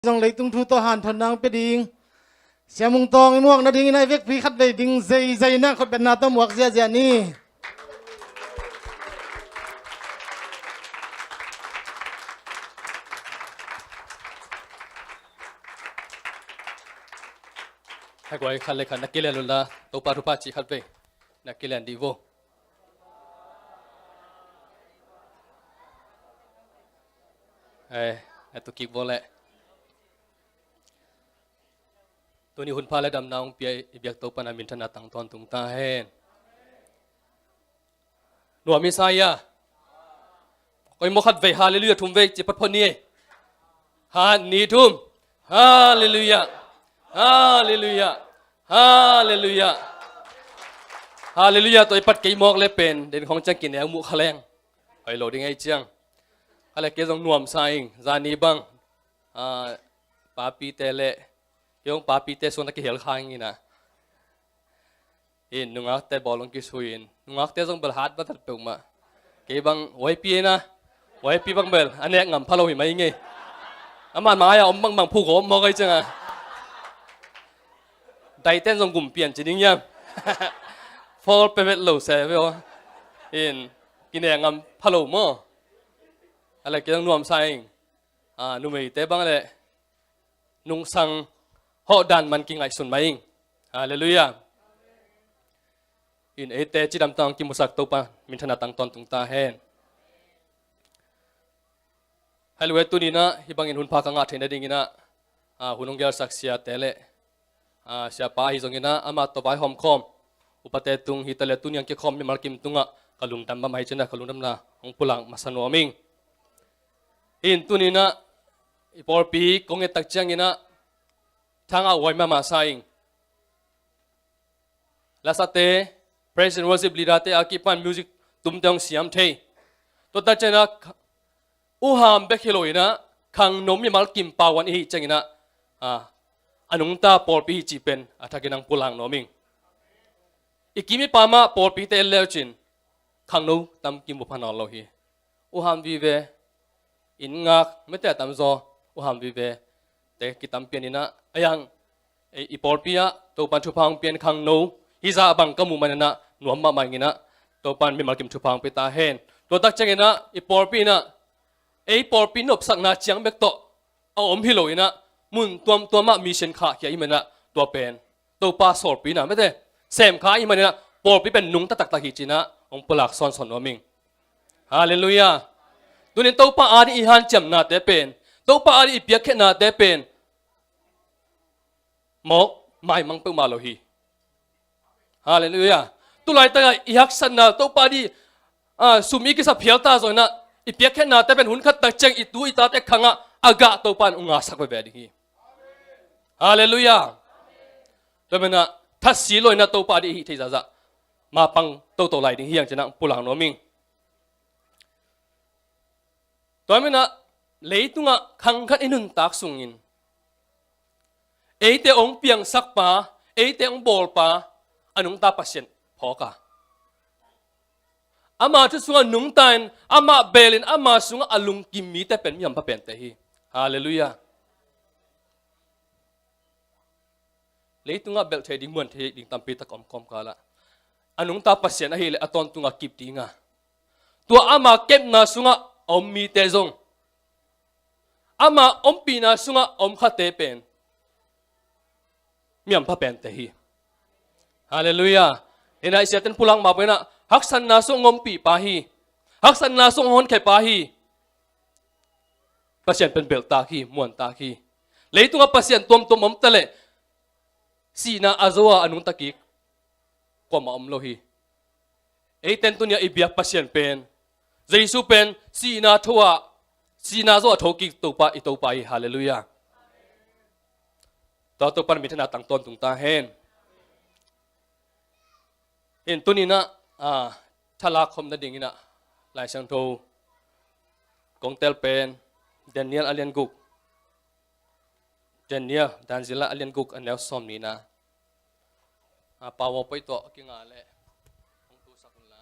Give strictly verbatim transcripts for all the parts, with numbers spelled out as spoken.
zong leitung thu tawh hanthotna hong pia ding Sia Mung Tawng i muak nadingin a i vekpi khatvei ding zeizai in ah khutbetna tawh muak ziahziah ni. Hei guai, khat le khat na kilian unla, Topa thupha cih khatvei na kilian dih vo. Hei, na tu kik vo leh. Tuni hun pha le damna hong pia i biak Topa na minthanna tang tawntung ta hen. Nuam i sa ia. Koi maw, khatvei halleluia, thumvei ci photphot ni. Khat, nih, thum. Halleluia. Halleluia. Halleluia. Halleluia tawh i pat kei mawk le pen den khong ciang kineu muh kha leng hoi lo ding ei ciang. Kha le kei zong nuam sa ing, zani bang, ah, papite le kei zong papite suan a kihel kha ing ina. In nungakte bawl hong kisui in, nungakte zong bel hat va tat peuhmah. Kei bang Y P ina, Y P bang bel a nek ngam pha lo hi mai ngei. Aman mai-a om bangbang phu ko om mawk ei cianga. Daiten zong gum pian ci ding hiam? Fall pe vet lo se ve aw. In kinek ngam pha lo maw. A le kei zong nuam sa ing. Ah, numeite bang le nungsang hawh dan man kingaihsun mai ing. Halleluia. In eite cidam tang kimusak Topa minthanna tang tawntung ta hen. Hei lue, tuni ina hih bangin hun pha ka ngah theih nading ina, ah, hun hong gelsak siate le, ah, siapa ahi zong ina, amah tawh vaihawm khawm upate tung hi ta le, tuni ang kikhawm mimal kim tungah ka lungdam mahmah hi ci ina, ka lungdamna hong pulak masa nuam ing. In tuni ina i pawlpi kong et tak ciang ina thangah huai mahmah sa ing. Lasate, praise and worship leader te a kipan music tumte hong siam thei. Tua tak ciang ina u Ham bek hi lo ina khangno mimal kim pauan i hih ciang ina, ah, a nungta pawlpi hi cih pen a thakin ang pulak nuam ing. I kim i pam ah pawlpite en le uh cin khangno tam kim uh pha nawn lo hi. U Ham vive, inn ngak mete a tamzaw u Ham vive te kitam pian ina, a yang ei i pawlpi ah Topan thupha hong pian khangno hizah bang ka muh man ina nuam mahmah ing ina, Topan mimal kim thupha hong pia ta hen. Tua tak ciang ina i pawlpi ina ei pawlpi nopsakna ciang bek tawh a om hi lo ina, mun tuamtuam ah mission khahkhia i hi man ina, tua pen Topa sawlpina mete semkha i hi man ina, pawlpi pen nungta taktak hi ci ina hong pulak sawnsawn nuam ing. Halleluia. Tunin Topa ading i hanciamnate pen, Topa ading i piakkhiatnate pen mawk maimang peuhmah lo hi. Halleluia. Tulaitakah i haksatna Topa ading, ah, sum i kisa phial ta zong ina i piakkhiatnate pen hun khat tak ciang i tu i tate khangah a gah Topa in hong ngahsak veve ding hi. Halleluia. Tua man ina thasi lo ina Topa ading i hih theih zahzah mapang toto lai ding hi hang ci ina pulak nuam ing. Tua man ina leitungah khang khat i nuntak sungin eite hong piangsakpa, eite hong bawlpa a nungta Pasian phawk a, ama thu sungah nungta in, amah belin, ama sungah a lungkim mite pen mi hampha pente hi. Halleluia. Leitungah belh thei ding, muan thei ding tampi tak a om kawmkal ah a nungta Pasian ahih leh a tawntungah kip ding a, tua ama kepna sungah a om mite zong, ama ompihna sungah a om khate pen mi hampha pente hi. Halleluia. Ina i siaten pulak mah bang ina haksatna sungah hong ompihpa hi, haksatna sungah hong honkhiapa hi. Pasian pen belhtak hi, muantak hi. Leitungah pasian tuamtuam om ta leh sihna a zo a a nungta kik kuamah om lo hi. Eiten tuni-ah i biak Pasian pen, Jesu pen sihna tho ah, sihna zo a tho kik Topa, i Topa hi. Halleluia. Tua Topa in minthanna tang tawntung ta hen. In tuni-in ah, ah, thalak khop nadingin ah Lai Siangtho kong tel pen Daniel a lian guk. Daniel, Daniel a lian guk a neu sawm nihna. Ah, PowerPoint tawh kinga leh hong tusak unla.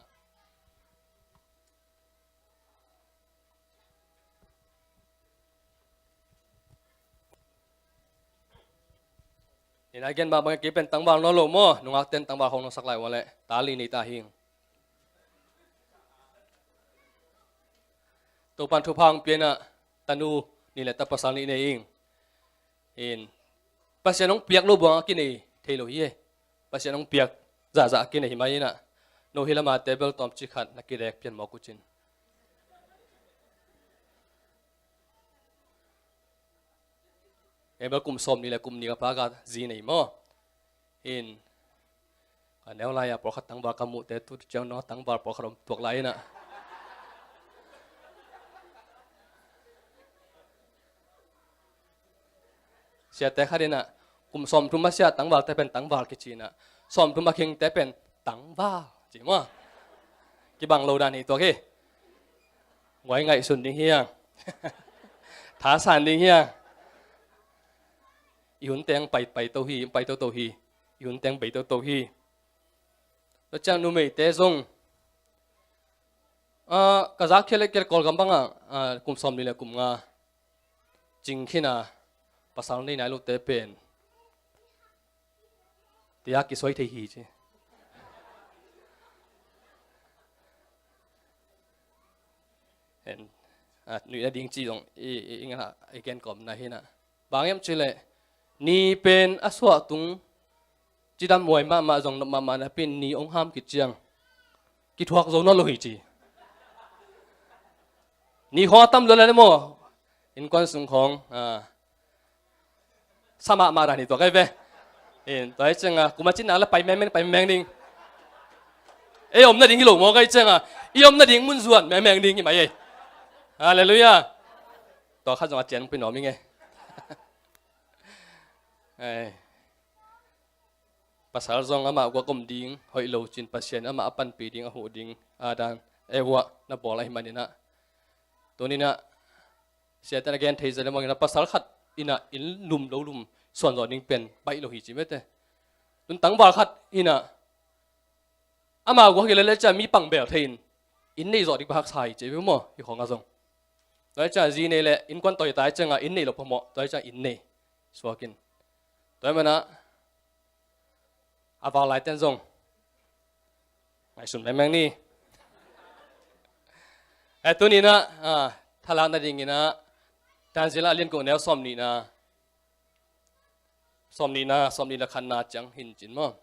Ina gen mah bang kei pen tangval nawn lo maw, nungak ten tangval hong nawnsak lai ua leh ta li nei ta hing. Topan thupha hong pia inah, tanu nih le ta pasal nih nei ing. In, Pasian hong piak lo buang a kinei thei lo hi e. Pasian hong piak zahzah a kinei hi mah inah, no hi lama table tawmcik khat na kidek pian mawk uh cin. Kei bel kum sawm nih le kum nih ka pa ka zi nei maw. In, ka neu lai-a pawlkhat tangval ka muhte tu ciang no tangval pawlkhat om tuak lai inah. Siate khat inah, kum sawmthum a sia tangvalte pen tangval kici inah, sawmthum a khingte pen tangval ci maw. Kibang lo dan hi tuak hi. Guai ngaihsun ding hiang. Thasan ding hiang. I hun teng pai, pai to hi, pai to to hi. I hun teng bei to to hi. Tua ciang numeite zong, ah, ka zak khia le kia Kawlgam bangah, ah, kum sawm nih le kum nga cing khin a, pasal nei nai lote pen tia kisuai thei hi ci. En, ah, nuih nading ci zong i, i, i gen kawmna hi inah. Bang hiam cih leh, ni pen a suah tung cidam huai mahmah zong nop mahmah napi in ni hong ham khit ciang kithuak zo nawn lo hi ci. Ni khawng a tam lua le maw, innkuan sung khawng, ah, sa mahmah dan hi tuak ai ve. In, tua hi ciangah kum a cin nak le pai mengmeng, pai mengmeng ding. Ei om nading hi lo maw, ka hi ciangah i om nading mun zuan mengmeng ding hi mai ei. Halleluiah. Tua khat zong a cian pi nuam ing e. Ai. Pasal zong amah guak om ding hoih lo cin, Pasian amah a panpih ding, a huh ding a dan e uah na bawl ahi maninah, tuninah siate na gen thei zia le manginah, pasal khat inah inn lum lo lum suan zawh ding pen baih lo hi ci mete. Tun tangval khat inah ama guak hi le le ciah mi pang bel thei in, inn nei zawh ding pahak sa hi ci ve maw, hi khawngah zong. Tua hi ciah zi nei le innkuan tawi ta hi ciangah inn nei lo phamawh, tua hi ciah inn nei suakin. Tua hi manah a val laiten zong ngaihsun mengmeng ni. E, tuninah, ah, thalak nadinginah Tanzila a lian ko neu sawm nihna, sawm nihna, sawm nihna khatna ciang hin cin maw.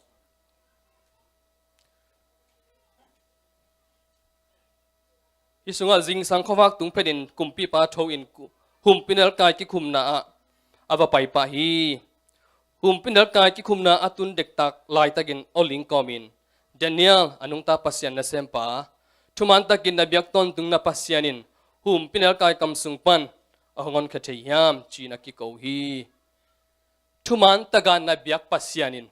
Hih sungah zingsang khuavak tung phetin kumpipa tho in ku-, humpinelkai kikhumna ah a va pai pah hi. Humpinelkai kikhumna a tun dektak laitakin aw ling kawmin, Daniel, a nungta Pasian nasempa, thuman takin na biak tawntung na Pasian in humpinelkai kam sung pan a hong honkhia thei hiam, ci-in a kiko hi. Thuman taka na biak Pasian in.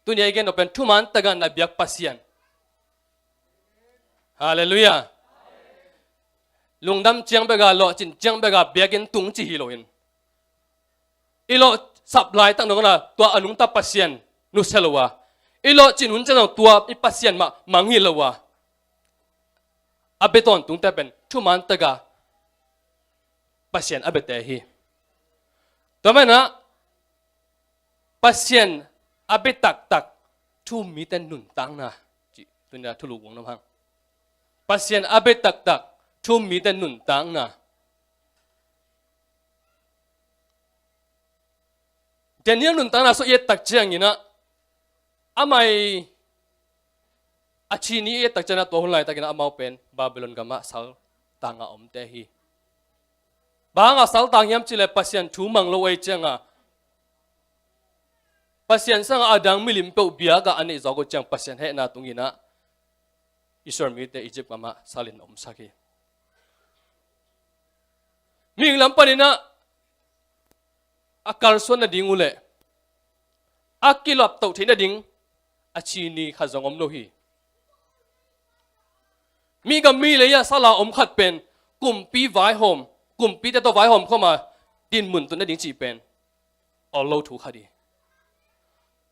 Tuni a i gen nop pen thuman taka na biak Pasian. Halleluiah. Lungdam ciang beka, lawhcin ciang beka biakinn tung ci hi loin, i lawhsap laitak nungna tua a nungta Pasian nusia lo a, i lawhcin hun ciang tua i Pasian mah mangngilh lo a, a bia tawntungte pen thuman taka Pasian a biate hi. Tua manah Pasian a bia taktak thu-um mite nuntakna cih tunia thulu guang nam hang. Pasian a bia taktak thu-um mite nuntakna. Daniel nuntakna sua i et tak cianginah, amah i a thi ni i et tak cianginah tua hun laitakinah amau pen Babylon gamah saltanga omte hi. Bang hangah saltang hiam cihleh Pasian thu mang lo ei cianga, Pasian sangah a dang milim peuh biakah a neih zawk uh ciang Pasian hehna tunginah Israel mite Egypt gamah salin omsak hi. Mihing lam paninah a kalsuan nading uh leh a kilaptoh theih nading a thi ni khat zong om lo hi. Mi gam mi lei-ah sala om khat pen kumpi vaihawm, kumpite tawh vaihawm khawma dinmun tut nading cih pen awl lo thu khat hi.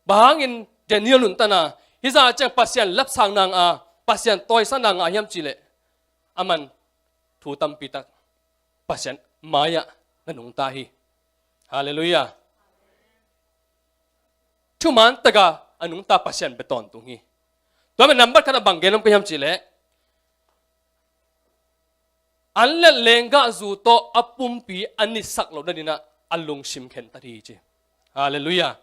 Bang hangin Daniel nuntakna hizah ciang Pasian lapsang nanga, Pasian tawisan nanga hiam cihleh, aman thu tampi tak Pasian mai-ah na nungta hi. Halleluiah. thuman taka a nungta Pasian bia tawntung hi. Tua manin nambat khat ah bang gen om ka hiam cih leh, an let lenggahzu tawh a pumpi a nitsak loh nadinah a lungsim khentat hi ci. Halleluiah.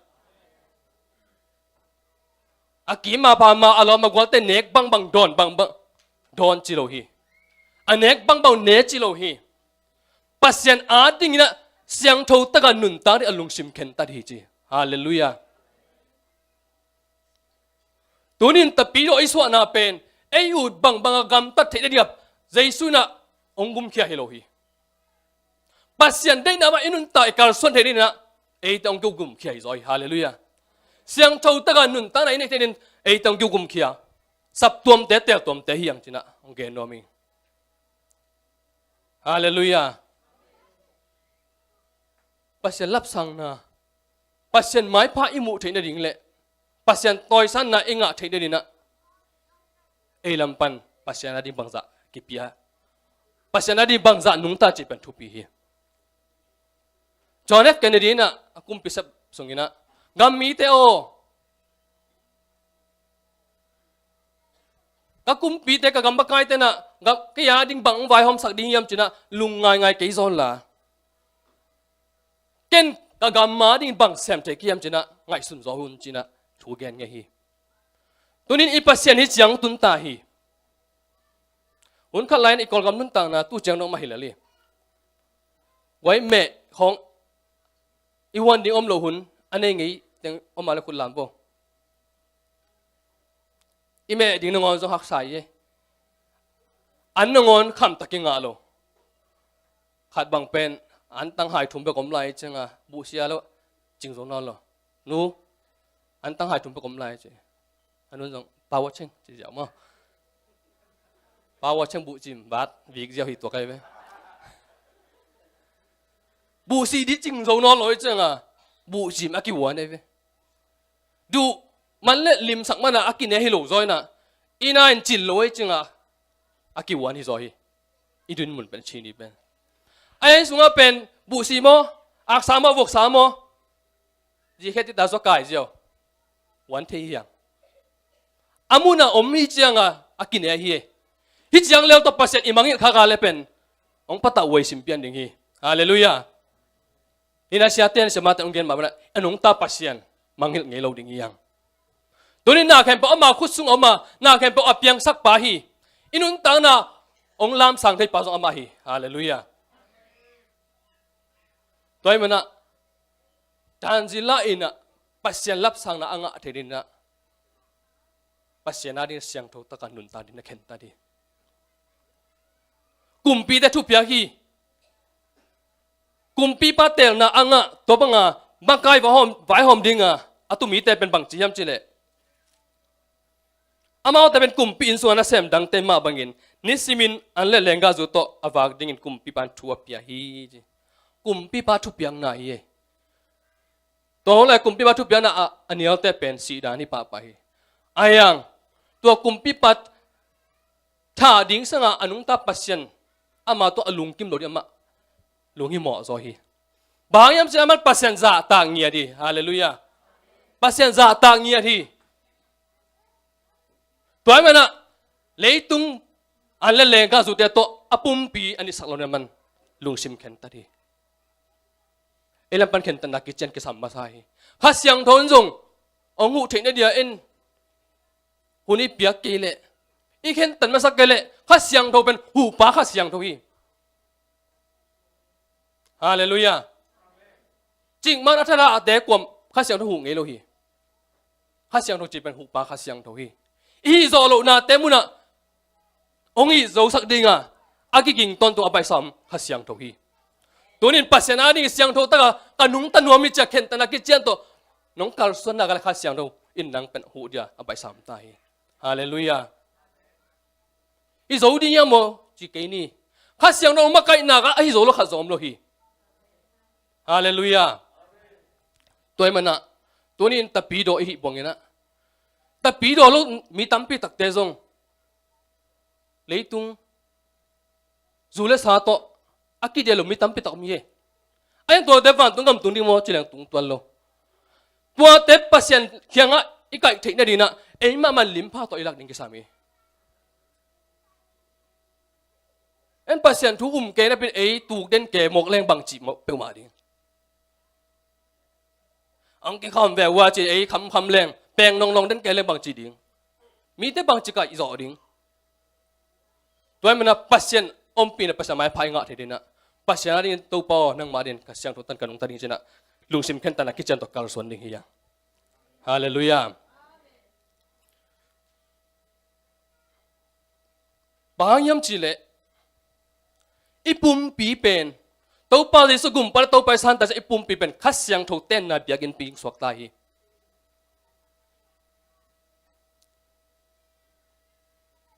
A kim a pha ma a lawm a gualte nek bangbang dawn bangbang dawn ci lo hi. A nek bangbang ne ci lo hi. Pasian adinginah siangtho takah nuntak ding a lungsim khentat hi ci. Halleluiah. Tunin tapidaw i suahna pen ei ut bangbang a gamtat theih nadingah Jesu inah hong gumkhia hi lo hi. Pasian deihna mah i nuntak i kalsuan theih nadinah eite hong kigumkhia hi zaw hi. Halleluiah. Siangtho takah nuntakna i neih theih nadin eite hong kigumkhia. Saptuamte, teltuamte hi ang cinah hong gen nuam hi. Halleluiah. Pasian lapsangna, Pasian maipha i muh theih nading le Pasian tawisanna i ngah theih nadinah ei lam pan Pasian ading bangzah kipia, Pasian ading bangzah nungta cih pen thupi hi. John F Kennedy inah a kumpi sep sunginah, gam mite aw, ka kumpite, ka gam makaite inah kei ading bang hong vaihawmsak ding hiam cinah lungngaingai kei zawnla, ken ka gam ading bang sem thei ka hiam cinah ngaihsun zaw un cinah thu gen ngei hi. Tunin i Pasian hi ciang tunta hi. Hun khat lai-in i Kawlgam nuntakna tu ciang dong mah hi lel hi. Guai meh khawng i huan ding om lo hun a nei ngei teng om a le khut lam vo. I meh ding nangawn zong haksa hi. An nangawn khamtak i ngah lo. Khat bang pen an tang hai thum bek om lai cianga buhsia lo, cing zo nawn lo. Nu, an tang hai thum bek om lai ci. A nun zong power cheng ci ziau maw. Power cheng buhcim vat vik ziau hi tua kai ve. Buhsi di cing zo nawn lo i cianga buhcim a kihuan ei ve. Duh man le limsak mana a kine hi lo zaw inah i na in cil lo ei cinga a kihuan hi zaw hi. I dinmun pen chin i pen a ei sungah pen buhsi maw, aksa maw, voksa maw, zikhet tita zua kai ziau. Huan thei hiang. A munah om hi cianga a kine hi. Hi ciang lel tawh Pasian i mangngilh khak a le pen hong patah huai sim pian ding hi. Halleluiah. Hina siate an siamate hong gen mah bana a nungta Pasian mangngilh ngei lo ding hiang. Tunin na khempeuh ama khut sung a om a, na khempeuh a piangsak pa hi. I nuntakna hong lamsang thei pa zong amah hi. Halleluiah. Tua hi manah tanzila inah Pasian lapsangna a ngah thei dinah Pasian ading siangtho taka nuntak ding na khentat hi. Kumpite thupiak hi. Kumpipa teelna a ngah tua banga makai vaihawm, vaihawm dinga a tumite pen bang ci hiam cileh, amaute pen kumpi inn sunga nasem dangte mah bangin nisimin an le lenggahzu tawh a vak dingin kumpipa in thu a pia hi ci. Kumpipa thupiakna hi ei. Tua hong lai kumpipa thupiakna ah a nialte pen sihdan hi pahpah hi. Ahi hang tua kumpipa thah ding sanga a nungta Pasian ama tawh a lungkim lo ding amah lunghimawh zaw hi. Bang hang hiam cih leh aman Pasian zahtak ngiat hi. Halleluiah. Pasian zahtak ngiat hi. Tua ahih manah leitung an le lenggahzute tawh a pumpi a nitsak lo ding aman lungsim khentat hi. Ei lam pan khentatna kician kisam masa hi. Kha Siangtho in zong hong huh theih na dia in hun i piak kei leh, i khentat masak kei leh Kha Siangtho pen huhpa Kha Siangtho hi. Halleluiah. Cikmah a thadahte kuam Kha Siangtho huh ngei lo hi. Kha Siangtho cih pen huhpa Kha Siangtho hi. I hih zawh lohnate munah hong hih zosak dinga a kiging tawntung a baihsa om Kha Siangtho hi. Tunin Pasian ading siangtho taka ka nungta nuam hi ci-a khentatna kician tawh nong kalsuanna ka le Kha Siangtho in nang pen huh dia a baihsa om ta hi. Halleluiah. I zo ding hiam maw ci kei ni. Kha Siangtho hong makaihna ka a hi zo lo khat zong om lo hi. Halleluiah. Tua ahih manah tunin tapidaw i hih buanginah tapidaw lo mi tampi takte zong leitung zu le sa tawh a kidia lo mi tampi tak om hi. A hian tuate vantung gam tung ding maw ci leng tung tuan lo. Tuate Pasian kiangah i kaih theih nadingin ah ei mahmah in limpha tawh i lak ding kisam hi. En Pasian thu um kei napi-in ei tuk den kei mawk leng bangci peuhmah ding. Ang kikham ve ua ci ei khamkham leng peng nongnong den kei leng bangci ding. Mite bangci kaih zawh ding. Tua ahih manin ah Pasian ompihna, Pasian maipha i ngah theih dingin ah Pasian adingin Topa aw nangmah adingin ka siangtho tan ka nungta ding ci-in ah lungsim khentatna kician tawh kalsuan ding hi hang. Halleluiah. Bang hang hiam cih leh i pumpi pen Topa Jesu gumpa le Topa i Santa i pumpi pen Kha Siangtho tenna biakinnpi suakta hi.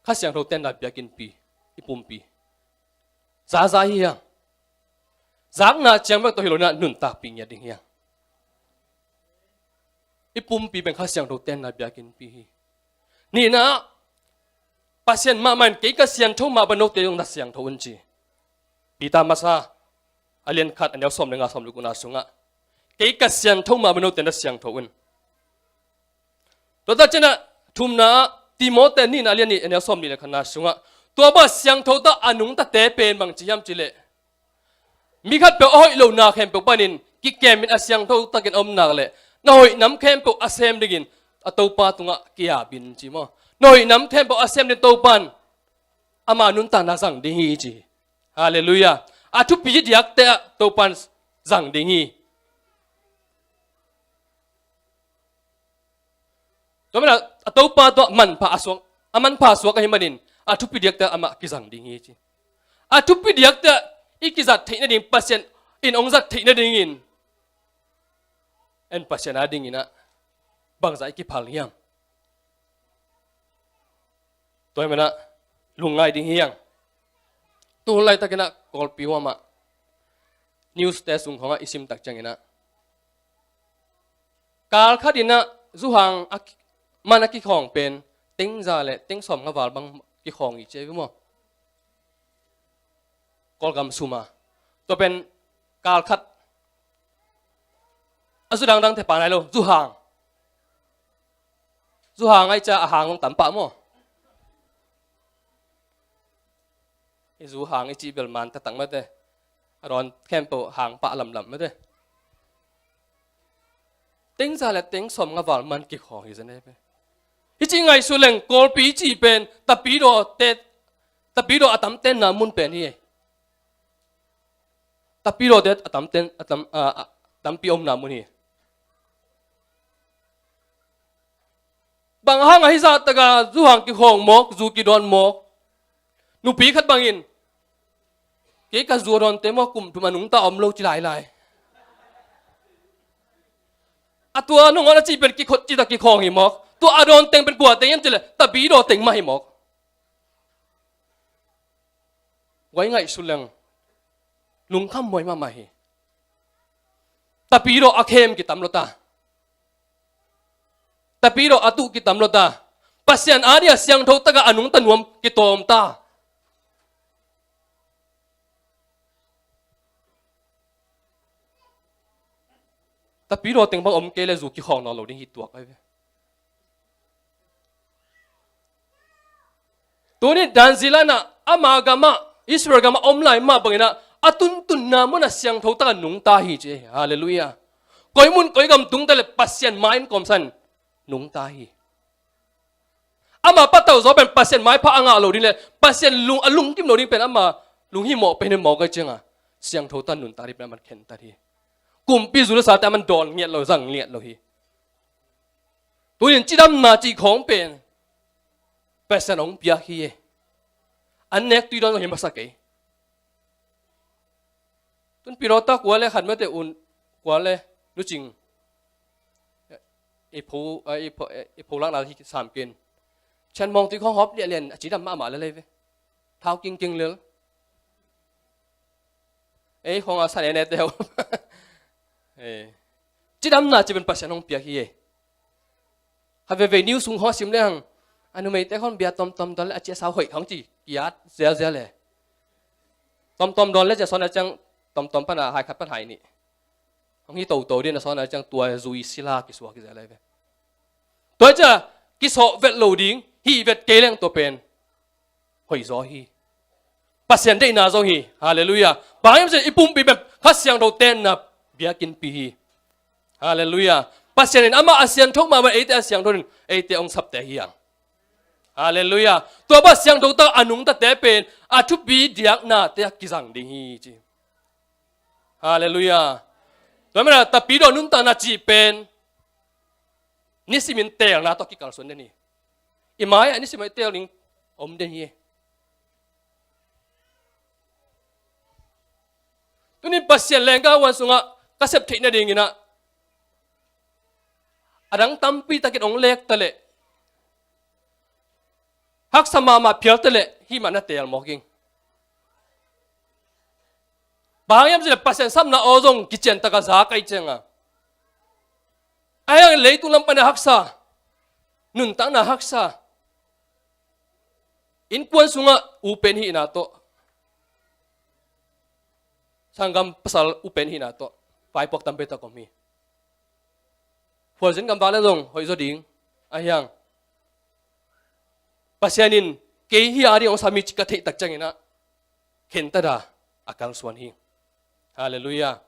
Kha Siangtho tenna biakinnpi i pumpi. Zaza hi hang. Zakna ciang bek tawh hi lo-in ah nuntakpih ngiat ding hi hang. I pumpi pen Kha Siangtho tenna biakinnpi hi. Nihna ah Pasian mahmah in kei ka siangtho mah bangin note zong na siangtho un ci. Peter masa a lian khat a neu sawm le nga, sawm le gukna sungah kei ka siangtho mah bangin note na siangtho un. Tua tak ciangin ah thumna ah Timote nihna a lian nih a neu sawm nih le khatna sungah tua bang siangtho tak a nungtate pen bangci hiam cih leh mi khatpeuh a hoih lohna khempeuh panin kikemin a siangtho takin a om nak leh na hoih nam khempeuh a sem dingin a Topa tungah ki-ap in ci maw. Na hoih nam khempeuh a sem ding Topa in ama nuntakna zang ding hi ci. Halleluiah. A thupi diakte ah Topa in zang ding hi. Tua manin ah a Topa tawh manpha a suak, a manpha suak ahih manin a thupi diakte ah amah kizang ding hi ci. A thupi diakte ah i kizat theih nading, Pasian in hong zat theih nadingin en Pasian adingin ah bangzah i kiphal hiam? Tua ahih manin ah lungngai ding hi hang. Tu hun laitakin ah Kawlpi huamah news te sung khawngah i sim tak ciangin ah kal khat in ah zuhang a ki-, man a kikhawng pen teng za le teng sawmnga val bang kikhawng hi ci hi maw. Kawlgam sum a. Tua pen kal khat a zu dangdang te pa nai lo, zuhang. Zuhang ahih ciang a hang hong tam pah maw. I zuhang i cih bel man taktak mate. A dawn khempeuh hang pah lamlam mate. Teng za le teng sawmnga val man kikhawng hi zen e pe. Hih ci ngaihsut leng Kawlpi i cih pen Tapidawte, Tapidaw a tam tenna mun pen hi. Tapidawte a tam ten, a tam, a, a, tampi omna mun hi. Bang hang a hih zahtak a zuhang kikhawng mawk, zu kidawn mawk? Nupi khat bangin kei ka zu a dawnte maw kum thum a nungta om lo ci lailai. A tua nangawn a cih pen kikhot cita kikhawng hi mawk. Tua a dawn teng pen kua teng hiam cih leh Tapidaw teng mah hi mawk. Guai ngaihsut leng lungkham huai mahmah hi. Tapidaw a khem kitam lo ta. Tapidaw a tuh kitam lo ta. Pasian ading a siangtho tak a a nungta nuam kitawm ta. Tapidaw teng bang om kei leh zu kikhawng nawn lo ding hi tuak ai ve. Tuni dan zila in ah ama gamah, Israel gamah om lai mah bangin ah a tuntunna mun a siangtho tak a nungta hi ci. Halleluiah. Koi mun koi gam tung ta leh Pasian mai in kawmsan nungta hi. Ama patauh zaw pen Pasian maipha a ngah lo ding le Pasian lung, a lungkim lo ding pen ama lunghimawh pen hi mawk ahih ciangin siangtho tak a nungta ding pen aman khentat hi. Kumpi zu le sate aman dawn ngiat lo, zang ngiat lo hi. Tunin cidamna cih khawng pen Pasian hong piak hi e. An nek tui dawn zong hi masa kei. Tun pilawta kua le khat mate un kua le nucing i pho, i pho, i pho lakna hi sam ken. Chan mawng tui khawng hawp liahliah a cidam mahmah lel hi ve. Thau kingking lel. Ei khawng a san ene teu. Cidamna ci pen Pasian hong piak hi e. Kha veivei news sung khawng a sim lehang a numeite khawng bia tawmtawm dawn le a ciah sau hoih khawng ci kiat zelzel e. Tawmtawm dawn le ciah sawn a ciang tawmtawm pan a hai khat pan hai nih. hi toto ding a, sawn a ciang tua zui sila kisuak hi zel lai ve. Tua ciang kisawh vet lo ding, hih vet kei leng tua pen hoih zaw hi. Pasian deihna zong hi. Halleluiah. Bang hiam cih leh i pumpi bek Kha Siangtho tenna biakinnpi hi. Halleluiah. Pasian in amah a siangtho mahmah, eite a siangtho in eite hong sapte hi hang. Halleluiah. Tua bang siangtho tak a nungtate pen a thupi diaknate a kizang ding hi ci. Halleluiah. Tua manin a tapidaw nuntakna cih pen nisimin teelna tawh kikalsuan den hi. I mai-ah nisim a i teel ding om den hi. Tunin Pasian lenggah huan sungah ka sep theih nadingin ah, a dang tampi takin hong lek ta leh, haksa mahmah phial ta leh, hih mah na teel mawk ing. Bang hiam cih leh Pasian sapna aw zong kician tak a za ka hih ciangin, a hiang leitung lam pan a haksa, nuntakna haksa, innkuan sungah u pen hihna tawh, sanggam pasal u pen hihna tawh vaipuak tampi tak om hi. Khualzin gam vak leh zong hoih zaw ding a hiang, Pasian in kei hih a ding hong sam hi cih ka theih tak ciangin ah, khentat a, a kalsuan hi. Halleluiah.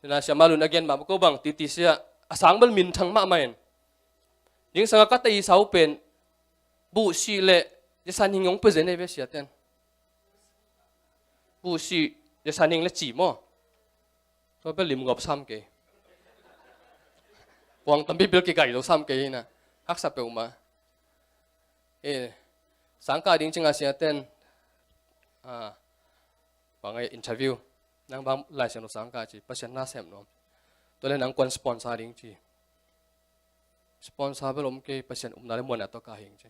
Tuna Siamah Lun a gen mah bang ko bang titi sia, a sang bel minthang mahmah in, zingsang a ka tei sau pen buhsih leh ziasan hing hong pia zen ei ve siaten. Buhsih ziasan hing leh ci maw. Tua bel limgawp sam kei. Puang tampi bel kigai zo sam kei hi na. Haksa peuhmah. Eh, sangkah ding ciangin siaten, ah, bang e interview, nang bang Lai Siangtho sangkah ci, Pasian na sem nuam. Tua leh nang kuan sponsor ding ci. Sponsor bel om kei, Pasian upna leh muanna tawh ka hi ing ci.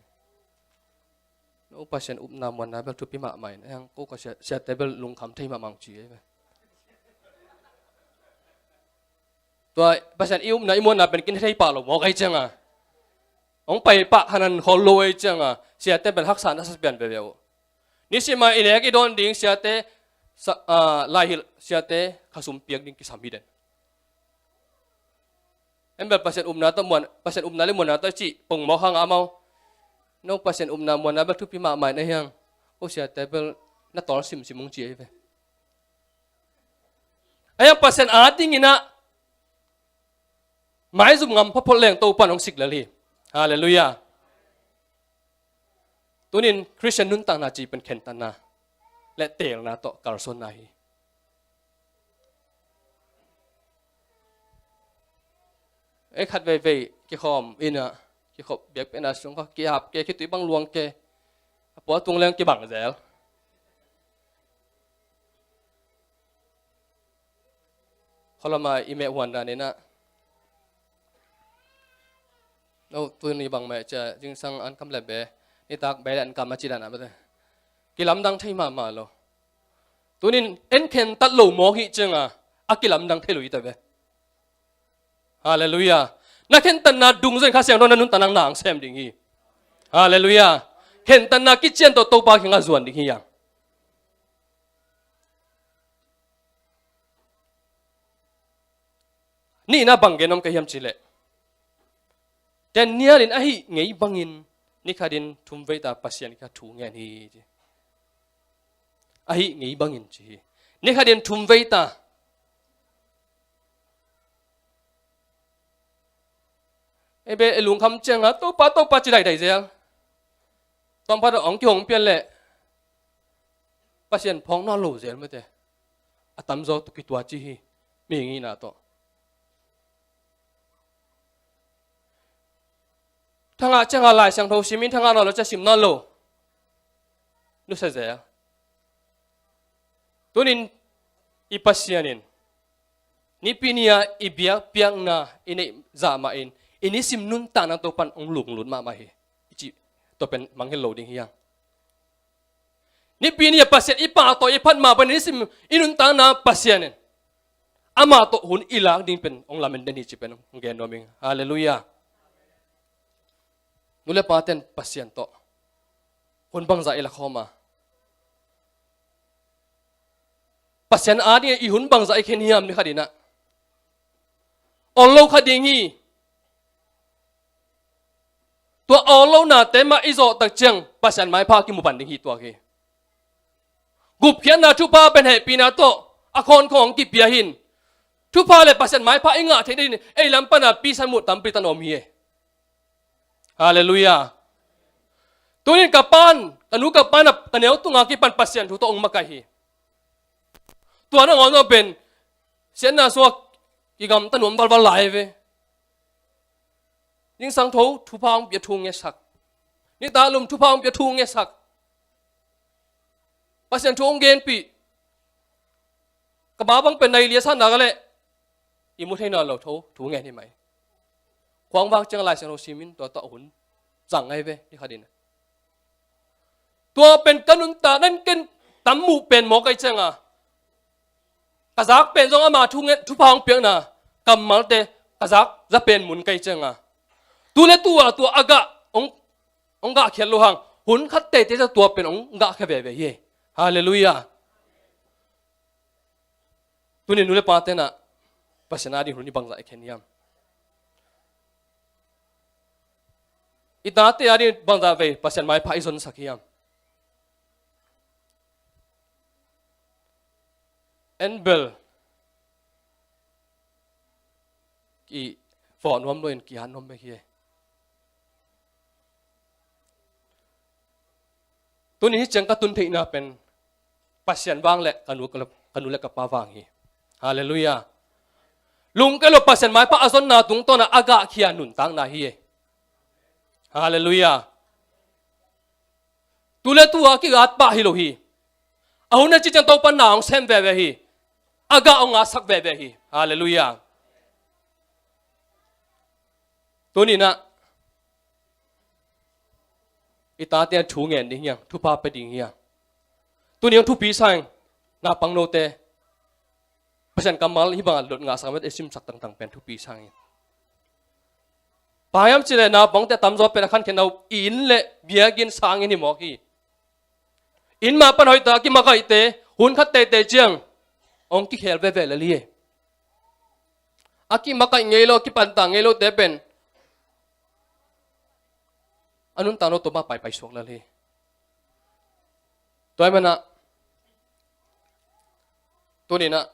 No, Pasian upna muanna bel thupi mahmah in, a hiang ko ka sia, siate bel lungkham thei mahmah ung ci ei ve. Tua Pasian i upna i muanna pen kin thei pah lo mawk a hih ciangin, hong pai pah hanan khol lo a hih ciangin, siate pen haksa na sa pian veve uh. Nisim a i nek i dawn ding siate, sa-, ah, laihilh siate khasum piak ding kisam hi den. En bel Pasian upna tawh muan, Pasian upna leh muanna tawh cih pongmawk hang a amau. No, Pasian upna muanna bel thupi mahmah in a hiang, ko siate bel na tawl simsim ung ci ei ve. A hiang Pasian a dingin ah maizum ngam photphot leng Topan hong sik lel hi. Halleluiah. Tunin Khristian nuntakna cih pen khentatna leh teelna tawh kalsuanna hi. Ei khat veivei kikhawm in ah, kikhop biakpiakna sung kha ki-ap ke, khitui bang luang ke, a pua tung leng kibang zel. Khualama i meh huan dan in ah, no, tuni bang meh cia, zingsang an kam leh be, nitak be leh an kam a ci dan a bete. Kilamdang thei mahmah lo. Tunin en khentat lo mawk hih ciangin a kilamdang thei lo hi ta ve. Halleluiah. Na khentatna dungzui in Kha Siangtho na nuntakna nang sem ding hi. Halleluiah. Khentatna kician tawh Topa kiangah zuan ding hi hang. Nihna bang gen om ka hiam cih leh, Daniel in a hih ngei bangin nikhatin thumvei ta Pasian kiangah thu ngen hi ci. A hih ngei bangin ci hi. Nikhatin thumvei ta. Ei be i lungkham ciangin Topa, Topa ci daidai zel. Tawmphat hong kihong pian leh Pasian phawk nawn lo zel mate. A tamzaw tawh kituat ci hi. Mihing hihna tawh. Thangah ciangin Lai Siangtho sim in, thangah nawn lo ciang sim nawn lo. Nusia zel. Tunin i Pasian in nipi ni-a i biakpiakna i neih zah mahin i nisim nuntakna Topan hong lunglut mahmah hi. I cih tua pen mangngilh lo ding hi hang. Nipi ni-a Pasian i pahtawi i phat mah bangin nisim i nuntakna Pasian in amah tawh hun i lak ding pen hong lamen den hi cih pen hong gen nuam ing. Halleluiah. Nu le paten Pasian tawh hun bangzah i lakhawm a, Pasian adingin i hun bangzah i khen hiam nikhatin ah? awl lo kha ding hi. Tua awl lonate mah i zawh tak ciang Pasian maipha kimu pan ding hi tuak hi. Gupkhiatna thupha pen hehpihna tawh a khawnkhong kipia hi. Thupha le Pasian maipha i ngah theih nading ei lam pana pisan muh tampi tan om hi. Halleluiah. Tunin ka pan, ka nu ka pan a ka neu tunga kipan Pasian thu tawh hong makaih hi. Tua nangawn zong pen siatna sungah kigamta nuam valval lai ve. Zingsang tho thupha hong pia thu ngetsak. Nitak lum thupha hong pia thu ngetsak. Pasian thu hong genpih. Ka ba bang pen nai lia sa nak leh i mu theihna lo tho thu ngen hi mai. Khuang vak ciang Lai Siangtho simin tua tawh hun zang ngai ve ni khatin. Tua pen ka nuntak nan ken tam muh pen maw kai cianga. Ka zak pen zong ama thu ngen thupha hong piakna kammalte ka zak za pen mun kai cianga. Tu le tua tua a gah hong, hong gah khiat lo hang hun khat teitei za tua pen hong gah khia veve hi. Halleluiah. Tuni nu le pa tenah Pasian a ding hun i bangzah i khen hiam? I tate a ding bangzah vei Pasian maipha i zonsak hiam? En bel i fawh nuam lo in kihat nuam bek hi. Tuni hi ciang ka tun theihna pen Pasian vang le ka nu, ka nu le ka pa vang hi. Halleluiah. Lungke lo Pasian maipha a zonna tungtawna a gahkhia nuntakna hi. Halleluiah. Tu le tua kigat pah hi lo hi. A hun a ci ciang Topa na hong sem veve hi. A gah hong ngasak veve hi. Halleluiah. Tuninah i tate a thu ngen ding hiang, thupha pe ding hiang. Tuni hong thupi sang naupang note Pasian kammal hi bangah lot ngahsak met e simsak tangtang pen thupi sang hi. Payam cileh naupangte tamzaw pen a khankhiat no i inn le biakinn sangin hi mawk hi. Inn mah pan hoihtak a kimakaihte hun khat teitei ciang hong kikhel veve lel hi. A kimakaih ngei lo, a kipanta ngei lote pen a nuntak no tua mah paipai suak lel hi. Tua hi manah tuninah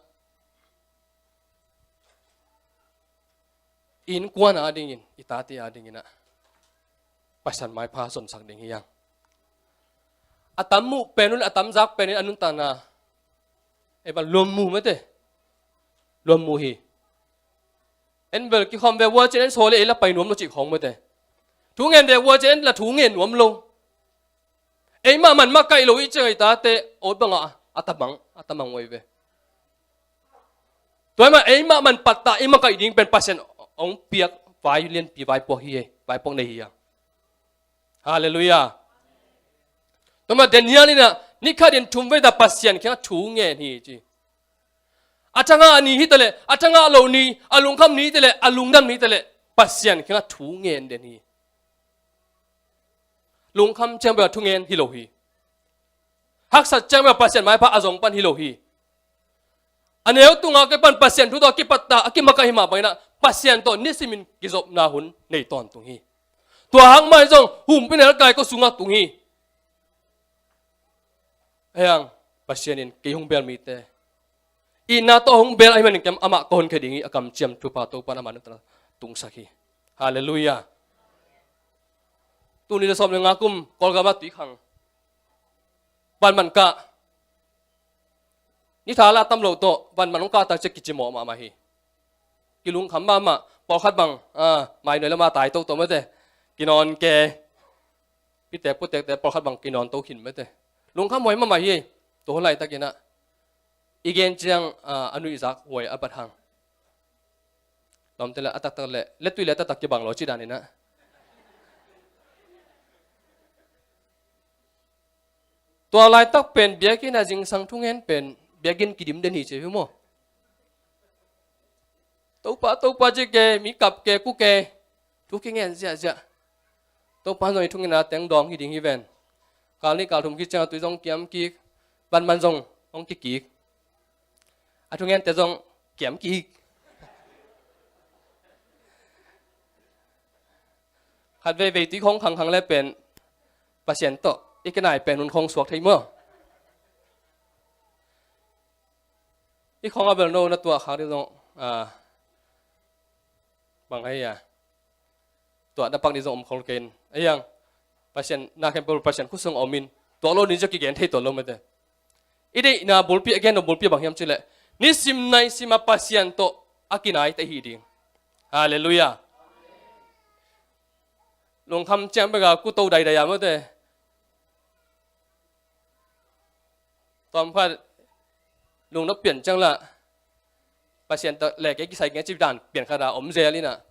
innkuan a dingin, i tate a dinginah Pasian maipha zonsak ding hi hang. A tam muh pen un a tam zak penin a nuntakna ei bang luammu mate. Luammu hi. En bel kikhawm ve vua cin en saw le ei la pai nuam lo cih khawng mate. Thu ngen ve vua cin en la thu ngen nuam lo. Eimah man makaih lo i ciang ei tate ot bangah a tamang a tamang oi ve. Tua eimah eimah man pattah i makaih ding pen Pasian hong piak vai lianpi vaipuak hi. Vaipuak nei hi a. Halleluiah. Tua mah Daniel inah nikhatin thum veita Pasian kiangah thu ngen hi ci. A thangah ni hitaleh a thangah lo ni, a lungkham ni hitaleh a lungdam ni hitaleh Pasian kiangah thu ngen den hi. Lungkham ciang bel a thungen hi lo hi. Haksat ciang bel Pasian maipha a zong pan hi lo hi. A neu tunga kipan Pasian thu tawh a kipattah a kimakaih hi mah banginah Pasian tawh nisimin kizopna hun nei tawntung hi. Tua hang mah hi zong humpinelkai ko sungah tung hi. Ahiang Pasian in kei hong bel mite itna tawh hong bel ahi manin kem amah ka honkhia ding hi, a kamciam thupha Topan amah nuntakna tungsak hi. Halleluiah. Tuni le sawm le nga kum Kawlgam ah tuikhang vanman kah ni tha la tam lo tawh vanman hong kahtak ciah kicimawh mahmah hi. Kilungkham mahmah pawlkhat bang mainoi lama tai toto mate. Kinawn ke pite putekte pawlkhat bang kinawn to khin mate. Lungkham huai mahmah hi. Tua hun laitakinah i gen ciang a nuihzak huai a bat hang. Lawmte le a taktak le letui le a taktak kibang lo ci daninah. Tua laitak pen biakinn a zingsang thungen pen biakinn kidim den hi ci hi maw? Topa Topa ci ke, mi kap ke, ku ke, thu kingen ziahziah. Topa zong i thungena teng dawng hi ding hi ven. Kal nih kal thum khit ciang a tui zong kiam kik, vanman zong hong kikik. A thungente zong kiam kik. Khat veivei tui khawng khangkhang le pen Pasian tawh i kinai pen hun khawng suak thei maw? I khawng a bel no na tuah khak ding zong, ah, bang hei a, tuah na pak ding zong om khol kei in. Ei ang, Pasian na khempeuh Pasian khut sung om in, tuah lo ding zia kigen thei tuah lo mate. I deihna bulpi a gen lo bulpi bang hiam cileh, nisim naisim a Pasian tawh a kinai te hi ding. Halleluiah. Lungkham ciang bek a kuto daidai a mate. Tuam khat lungdop pian ciang lah Pasian tawh le kei kisai kei ci dan pian khat a om zel in ah,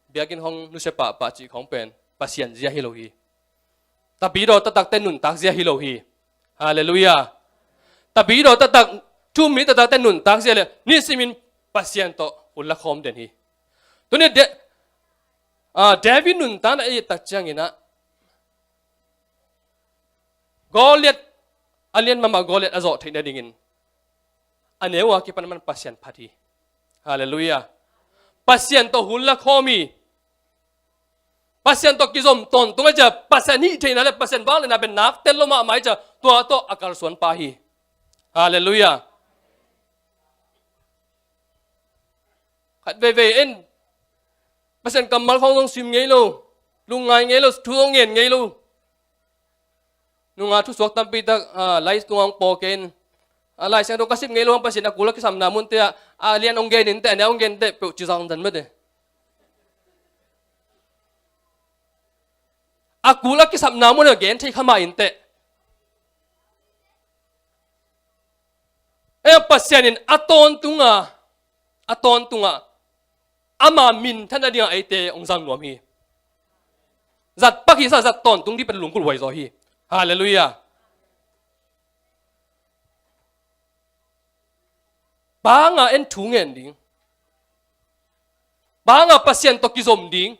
biakinn hong nusia pahpah cih khawng pen Pasian zia hi lo hi. Tapidaw taktak te nuntak zia hi lo hi. Halleluiah. Tapidaw taktak, thu-um mi taktak te nuntak zia le nisimin Pasian tawh hun la khawm den hi. Tuni De-, ah, David nuntakna i et tak ciangin ah, Goliat, a lian mahmah Goliat a zawh theih nadingin a neu a kipan man Pasian phat hi. Halleluiah. Pasian tawh hun la khawm hi. Pasian tawh kizom tawntung a cia, Pasian hih theihna le Pasian vangliatna pen nak tel lo mahmah a cia, tua tawh a kalsuan pa hi. Halleluiah. Khat veivei en, Pasian kammal khawng zong sim ngei lo, lungngai ngei lo, thu zong ngen ngei lo. Nunga thusuak tampi tak, ah, lai tungah hong paw kei in, ah, Lai Siangtho ka sim ngei lo hang Pasian a kul a kisapna munte ah, a lian hong gen in teh, a neu hong gen teh, peuh ci zangzang mate. A kul a kisapna mun a gen thei kha mah in teh. E, Pasian in a tawntunga, a tawntunga ama minthan a dingah eite hong zang nuam hi. Zat pak hi sa, zat tawntung dih pen lungkulh huai zaw hi. Halleluiah. Banga en thu ngen ding, banga Pasian tawh kizom ding.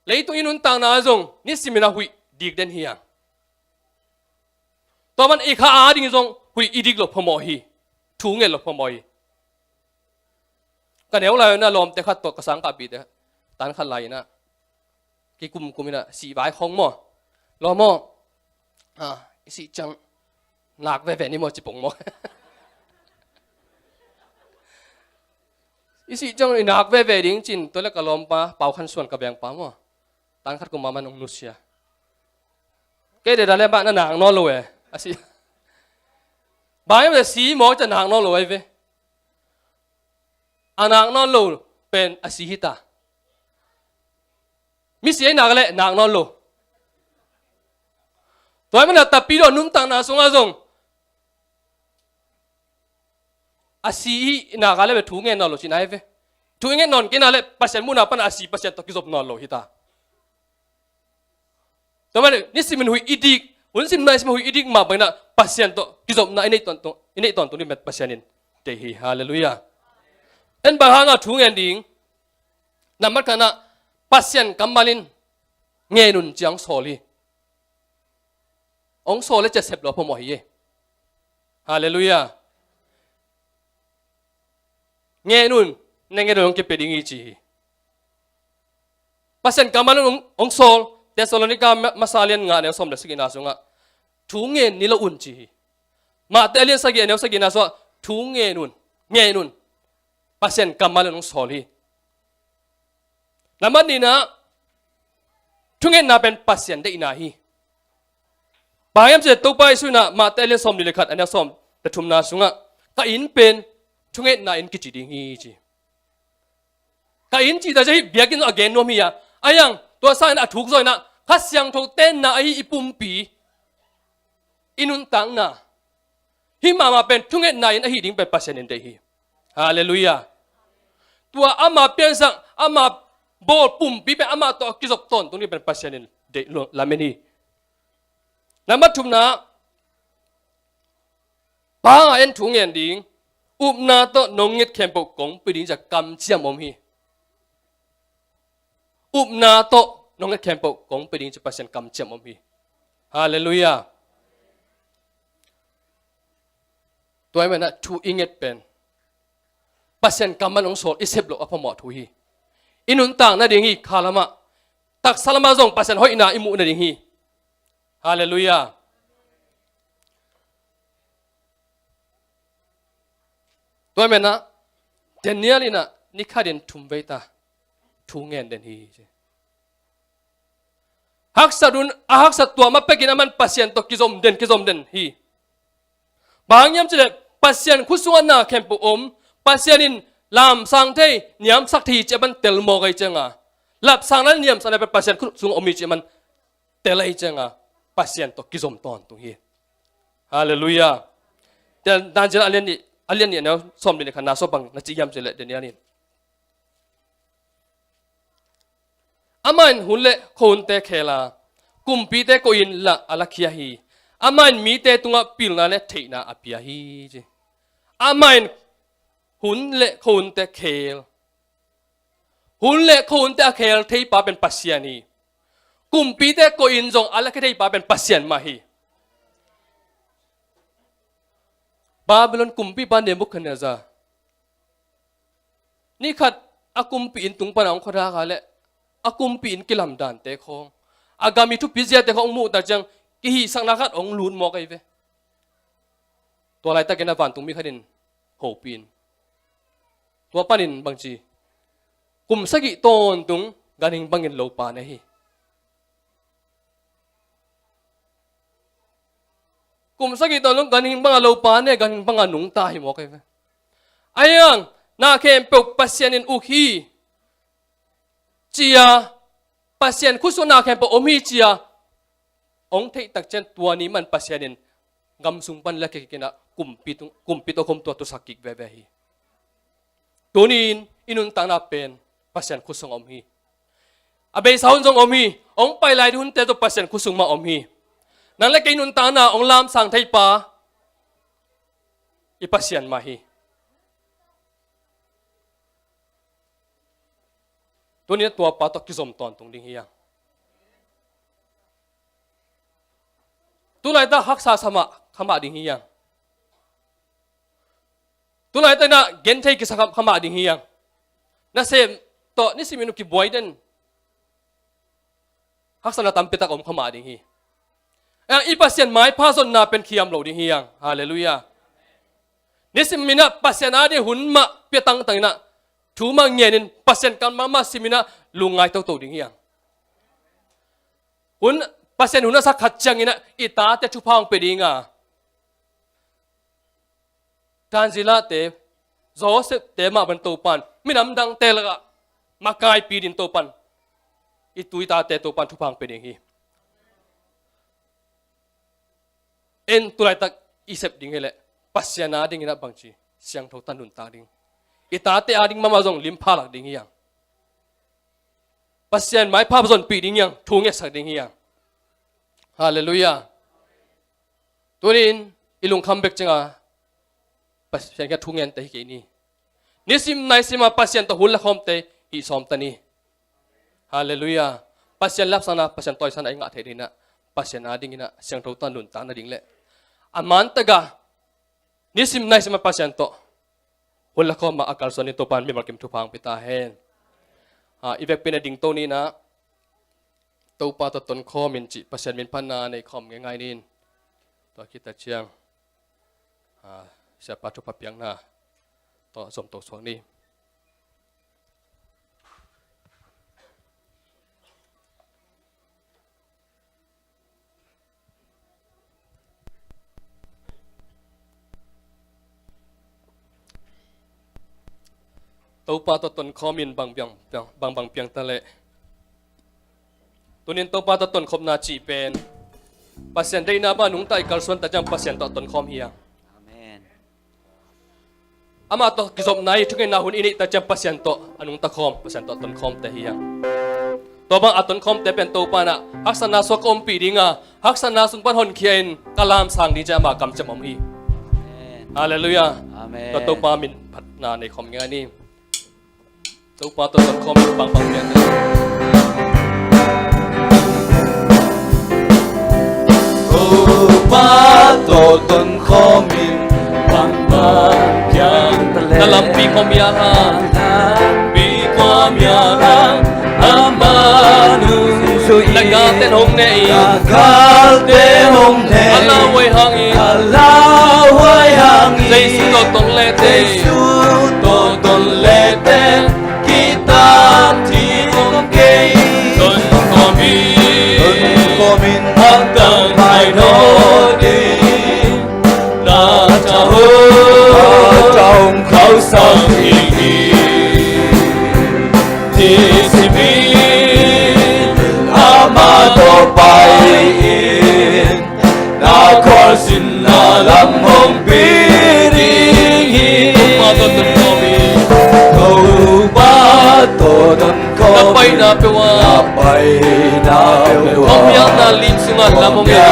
Leitung i nuntakna zong nisimin a huih dik den hi a, tua man i kha a ding zong huih i dik lo phamawh hi. Thu ngen lo phamawh hi. Ka neu lai na lawmte khat tawh ka sangkahpihte tan khat lai inah kikumkum inah sihvai khawng maw, lawm aw, ah, i sih ciang nak veve ni maw ci pong maw? I sih ciang i nak veve ding cin tua le ka lawmpa Pau Khan Suan ka bengpa maw, tan khat kum a man hong nusia. Kei deda le mah na nak nawn lo e, a si. Bang em le si maw ca nak nawn lo ai ve. A nak nawn lo pen a si hi ta. Misi ai nak le nak nawn lo. Tua ai mana tapidaw nuntakna sungah zong a si hi nak a le thu ngen nawn lo cin ai ve. Thu i ngen nawn kei na le Pasian muhna pana a si Pasian tawh kizop nawn lo hi ta. Tua man nisimin huih i dik, hun sim nai sim huih i dik mah bangin ah Pasian tawh kizopna i neih tawntung, i neih tawntung ding Pasian in deih hi. Halleluiah. En bang hanga thu ngen ding? Nambat khatna, Pasian kammal in ngen un ci-a hong sawl hi. Hong sawl le ciah sep lo a phamawh hi e. Halleluiah. Ngen un, na ngen un hong kipia ding hi ci hi. Pasian kammal in hong, hong sawl, Thessalonika ma-, masa lian nga neu sawm le sagihna sungah thu ngen ni lo un ci hi. Mate a lian sagih a neu sagihna sungah thu ngen un, ngen un. Pasian kammal in hong sawl hi. Nambat nihna, thungetna pen Pasian deihna hi. Bang hiam cih leh Topa Jesuh in ah Mate a lian sawmnih le khat a neu sawm le thumna sungah, ka inn pen thungetna inn kici ding hi ci. Ka inn cih ta ciah hih biakinn zong a gen nuam hi a. A hiang, tua sangin a thuk zawh in ah Kha Siangtho tenna ahi i pumpi, i nuntakna, hih mahmah pen thungetna inn ahi ding pen Pasian in deih hi. Halleluiah. Tua ama piansak, ama bawl pumpi pen amah tawh a kizop tawntung ding pen Pasian in deih lo, lamen hi. Nambat thumna, bang a en thu ngen ding, upna tawh nong nget khempeuh kong pia ding ci-a kamciam om hi. Upna tawh nong nget khempeuh kong pia ding ci-a Pasian kamciam om hi. Halleluiah. Tua ahih manin ah thu i nget pen Pasian kammal hong sawl i sep loh a phamawh thu hi. i nuntak nading hi, kha lamah. Taksa lamah zong Pasian hoihna i muh nading hi. Halleluiah. Tua menah Daniel inah ni khatin thum vei ta thu ngen den hi. Haksat un, a haksat tua ma pekin aman Pasian tawh kizom den, kizom den hi. Bang hang hiam cih leh Pasian khut sungah na khempeuh om, Pasian in lamsang thei, niamsak thei hi cih aman tel mawk ahi cianga, lapsangna niamsakna pen Pasian khut sungah om hi cih aman tel ahi cianga, Pasian tawh kizom tawntung hi. Halleluiah. Tel, Daniel a lian nih, a lian nih a neu sawm le khat na sawm bang na ci hiam cih leh Daniel in, amah in hun le khuahunte kheel a, kumpite koih inla a lakhia hi. Amah in mite tungah pilna le theihna a pia hi, ci. Amah in hun le khuahunte kheel. Hun le khuahunte a kheel theipa pen Pasian hi. Kumpite koih in zong a lakhia theipa pen Pasian mah hi. Babylon kumpipa Nebuchadnezzar, ni khat a kumpi inn tung pana hong khuadak a leh a kumpi inn kilamdante khawng, a gam i thupi ziate khawng hong muh tak ciang kihihsakna khat hong lut mawk ahi ve. Tua laitakin a vantungmi khat in hopih in, tua panin bangci, kum sagih tawntung ganhing bangin lopa nei hi. Kum sagih tawntung ganhing banga lopa nei, ganhing banga nungta hi mawk ahi ve. Ahi hang na khempeuh Pasian in uk hi, ci-a, Pasian khut sungah na khempeuh om hi, ci-a hong theih tak ciang tua ni man Pasian in gam sung pan lakhia kik inah kumpi tung, kumpi tawh khawm tua tusak kik veve hi. Tuni-in i nuntakna pen Pasian khut sungah om hi. A beisa hun zong om hi. Hong pai lai ding hunte zong Pasian khut sung mah om hi. Nang le kei nuntakna hong lamsang theipa i Pasian mah hi. Tuni-in a tuapa tawh kizom tawntung ding hi hang. Tulaitak haksa sa mah kha mah ding hi hang. Tulaitak inah genthei kisa kha, kha mah ding hi hang. Nasem tawh nisimin uh kibuai den, haksatna tampitak om kha mah ding hi. Ahi hang i Pasian maipha zonna pen khiam lo ding hi hang. Halleluiah. Nisimin ah Pasian ading hun mah pia tangtang inah, thu mah ngenin, Pasian kammal mah simin ah lungngai toto ding hi hang. Hun, Pasian hun a sak khat ciangin ah i tate thupha hong pia ding a, Daniel-te, Joseph-te mah bang Topan minam dangte lakah makaipi ding Topan, i tu i tate Topan thupha hong pia ding hi. En tulaitak i sep ding hi leh Pasian adingin ah bangci, siangtho tan nuntak ding. I tate ading mahmah zong limpha lak ding hi hang. Pasian maipha zonpih ding hi hang, thu ngetsak ding hi hang. Halleluiah. Tuni-in i lungkham bek cianga Pasian kiang thu ngente hi kei ni. Nisim naisim a Pasian tawh hun la khawmte hih sawm ta ni. Halleluiah. Pasian lapsangna, Pasian tawisangna i ngah theih dingin ah, Pasian adingin ah siangtho tan nuntak nading le a mantak a nisim naisim a Pasian tawh hun la khawm a, a kalsuan ding Topan mimal kim thupha hong pia ta hen. Ah, i vekpi-in a dingto ni-in ah, Topa tawh tonkhawm in cih Pasian min phatna nei khawm ngeingai ni. Tua khit a ciang, ah, siapa thupha piakna tawh zomto suak ni. Topa tawh tonkhawm in bang, bang, bang, bang piang ta leh. Tuni-in Topa tawh tonkhawmna cih pen Pasian deihna bang a nungta i kalsuan tak ciang Pasian tawh tonkhawm hi hang. Amen. Amah tawh kizopna i thungetna hun i neih tak ciang Pasian tawh a nungta khawm, Pasian tawh tonkhawmte hi hang. Tua bang a tonkhawmte pen Topa in ah haksatna suak ka ompih ding a, haksatna sung pan honkhia in ka lamsang ding ci-a ama kamciam om hi. Amen. Halleluiah. Amen. Tua Topa min phatna nei khawm ngeingai ni. Topa tawh tonkhawm in bangbang piang ta. Topa tawh tonkhawm in bangbang piang ta le. Na lampi khawm ia ha. Lampi khua Mialang amah nung zuih in, na galte'n hong neh in, na galte'n hong neh in, a lauhuai hangin, a lauhuai hangin, Jesu tawh ton lete, Jesu tawh ton lete, kitat ding om kei in. Ton kawm in, ton kawm in, hangtang mai nawn ding. Na tha hong, na tha hong khauhsak ding hi. Nisimin amah tawh pai in, na khualzinna lam hong pi ding hi. Topa tawh ton kawm in, Topa tawh ton kawm in, na paina peuh ah, na paina peuh ah, khuamialna lim sungah lam hong hilh,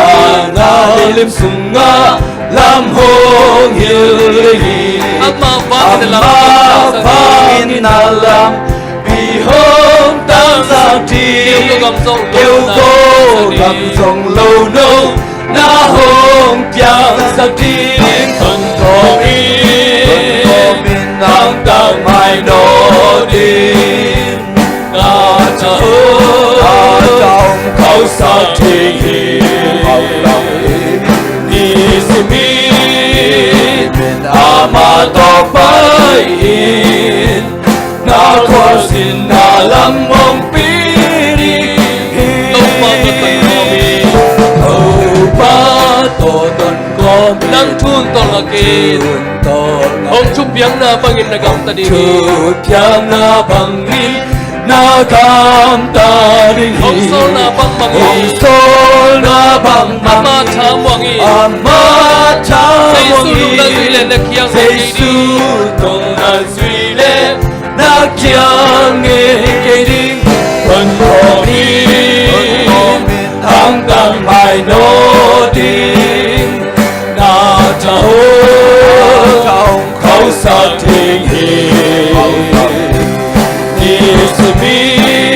khuamialna lim sungah lam hong hilh ding hi. Amah vangin na lam, amah vangin na lampi hong tangsak ding, keu ko gam zong lo, keu ko gam zong lo nong na hong piangsak ding. Ton kawm in, ton kawm in, hangtang mai nawn ding. Na tha hong, na tha hong khauhsak ding hi. Nisimin amah tawh pai in, na khualzinna lam hong pi ding hi. Topa tawh ton kawm in, Topa tawh ton kawm in, nang thu tawlngak in, thu tawlngak in, hong thupiakna bangin na gamta ding hi. Hong thupiakna bangin na gamta ding hi. Hong sawlna bangbangin, hong sawlna bangbangin, amah thamuang in, amah thamuang in, Jesu nung na zuih leh na kiang, Jesu nung na zuih leh na kiang ngei kei ding. Ton kawm in, ton kawm in, hangtang mai nawn ding. Na tha hong, na tha hong khauhsak ding hi. Nisimin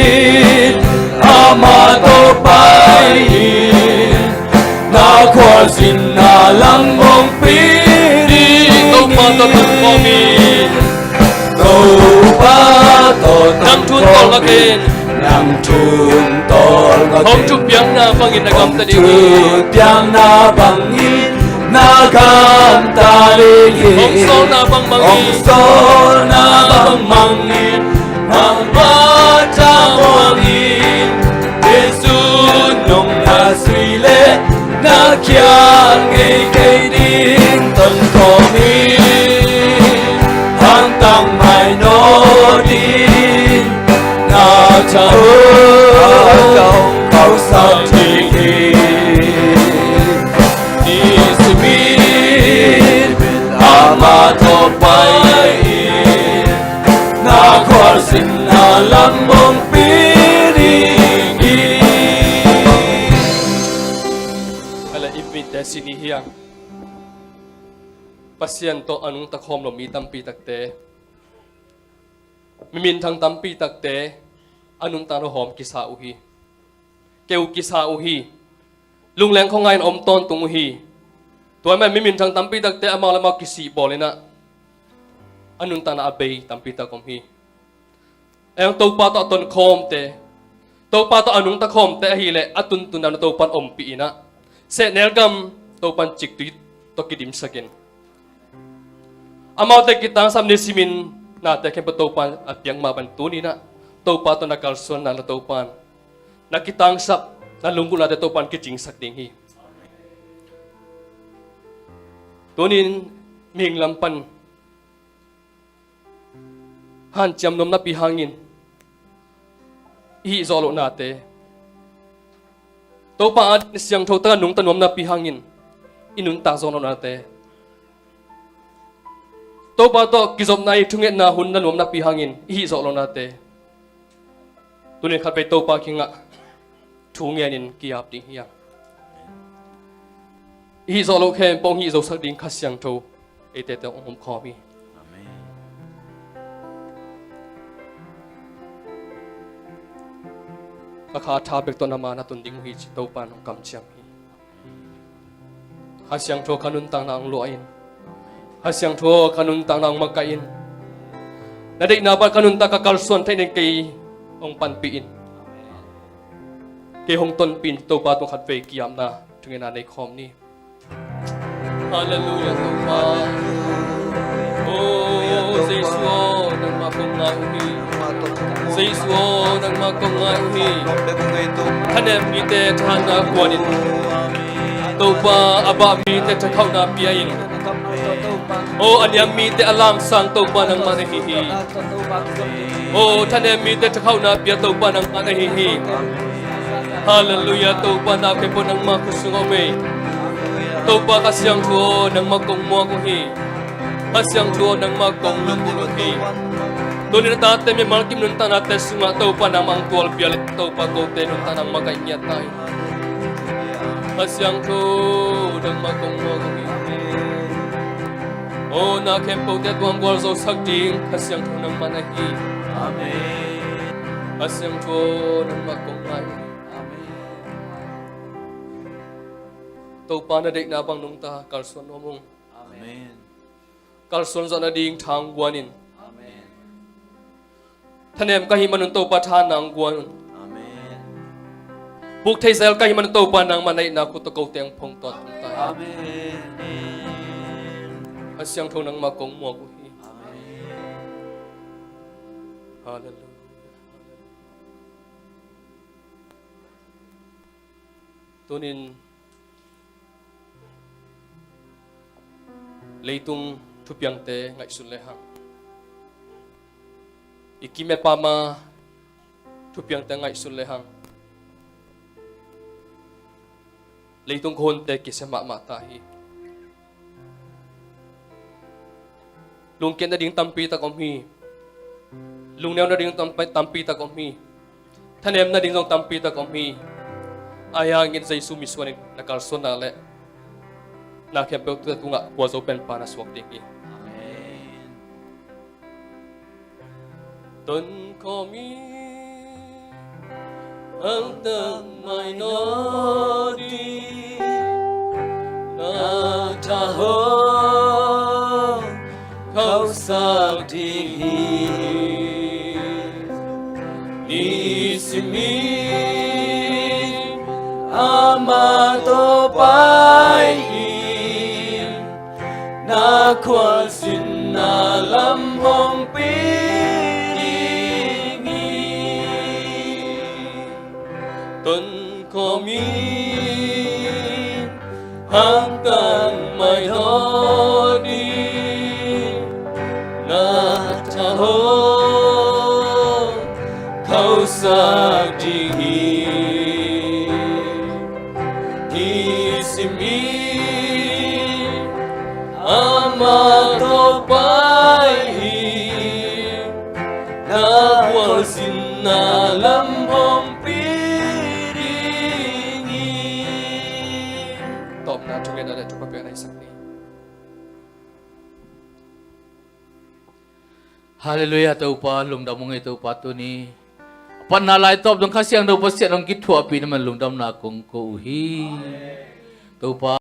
amah tawh pai in, na khualzinna lam hong pi ding hi. Topa tawh ton kawm in, Topa tawh ton kawm in, nang thu tawlngak in, nang thu tawlngak in, hong thupiakna bangin na gamta ding hi. Hong thupiakna bangin na gamta ding hi. Hong sawlna bangbangin, hong sawlna bangbangin, amah thamuang in, Jesu nung na zuih leh na kiang ngei kei ding. Ton kawm in, hangtang mai nawn ding. Na tha hong, na tha hong khauhsak ding hi. Nisimin amah tawh pai in, na khualzinna lam hong pi ding hi. Hala i mite sin hi hang. Pasian tawh a nungta khawm lo mi tampi takte, mi minthang tampi takte a nuntakna hawm kisa uh hi. Keu kisa uh hi. Lungleng khuangai in om tawntung uh hi. Tua ahih manin mi minthang tampi takte amau le amau kisih bawl in ah, a nuntakna a bei tampi tak om hi. Eng Topa tawh a tonkhawmte, Topa tawh a nungta khawmte ahih leh a tuntun dan Topa in ompih in ah, sehnel gam Topa in ciktui tawh kidimsak in, amaute kitangsap nisimin nate khempeuh Topa in a piak mah bangin tuni in ah Topa tawh na kalsuanna le Topa in na kitangsap, na lunggulhnate Topa in kicingsak ding hi. Tuni in mihing lam pan hanciam nuam napi hangin i hih zawh lohnate, Topa adingin siangtho takin nungta nuam napi hangin i nuntak zawh lohnate, Topa tawh kizopna i thungetna hun na nuam napi hangin i hih zawh lohnate, tuni in khatvei Topa kiangah thu ngenin ki-ap ding hi hang. I hih zawh loh khempeuh hong hih zosak ding Kha Siangtho eite tawh hong omkhawm hi. Amen. Ka kha a tha bek tawh na ma na tun ding uh hi ci Topa in hong kamciam hi. Kha Siangtho ka nuntakna hong luah in. Kha Siangtho ka nuntakna hong makaih in. Na deihna bang ka nuntak a kalsuan theih nading kei hong panpih in. Kei hong tonpih in. Topa tung khatvei ki-apna thungetna nei khawm ni. Halleluiah Topa. O Jesu aw, nangmah kong ngai uh hi. Jesu aw, nangmah kong ngai uh hi. Thanem mite thahatna guan in. Topa, a bah mite thakhauhna pia in. O a niam mite a lamsang Topa nangmah na hi hi. O thanem mite thakhauhna pia Topa nangmah na hi hi. Halleluiah. Topa, na khempeuh nangmah khut sung om ei. Topa, Kha Siangtho aw, nangmah kong muak uh hi. Kha Siangtho aw, nangmah kong lunggulh uh hi. Tuni-in a tate mimal kim nuntaknate sungah Topa nangmah hong tualpih le Topa, kote nuntak nangmah kaih ngiat ta in. Kha Siangtho, nangmah kong muak uh hi. O na khempeuhte tuam gualzosak ding Kha Siangtho nangmah na hi. Amen. Kha Siangtho, nangmah kong ngai uh hi. Amen. Topa, na deihna bang nungta kalsuan nuam ung. Amen. Kalsuan zawh nading tha hong guan in. Amen. Thanem ka hih manun Topa thahatna hong guan un. Amen. Puk thei zel ka hih manun Topa nangmah na itna khut tawh kote hong phong tawntung ta in. Amen. Kha Siangtho, nangmah kong muak uh hi. Amen. Halleluiah. Tunin leitung thupiangte ngaihsun lehang, i kim i pam a thupiangte ngaihsun lehang, leitung khuahunte kisia mahmah ta hi. Lungkiat nading tampi tak om hi. Lungneu nading tampi, tampi tak om hi. Thanem nading zong tampi tak om hi. Ahi hangin Jesu min suanin na kalsuanna le na khempeuhte tungah kua zo penpa na suak ding hi. Amen. Tonkhawm in, hangtak mai nawn in, na thahaw khauhsak ding hi. Nisimin amah tawh pai in, na khualzinna lam hong pi ding hi. Tonkhawm in, hangtak mai nawn in, na thahaw khauhsak ding hi. Nisimin amah tawh pai in, na khualzinna lam hong pi ding hi. Tawpna thungetna le thupha piakna i sak ni. Halleluiah, Topa lungdam ung ei Topa, tuni a patna lai tawp dong Kha Siangtho Pasian hong kithuahpih na man lungdamna kong ko uh hi. Topa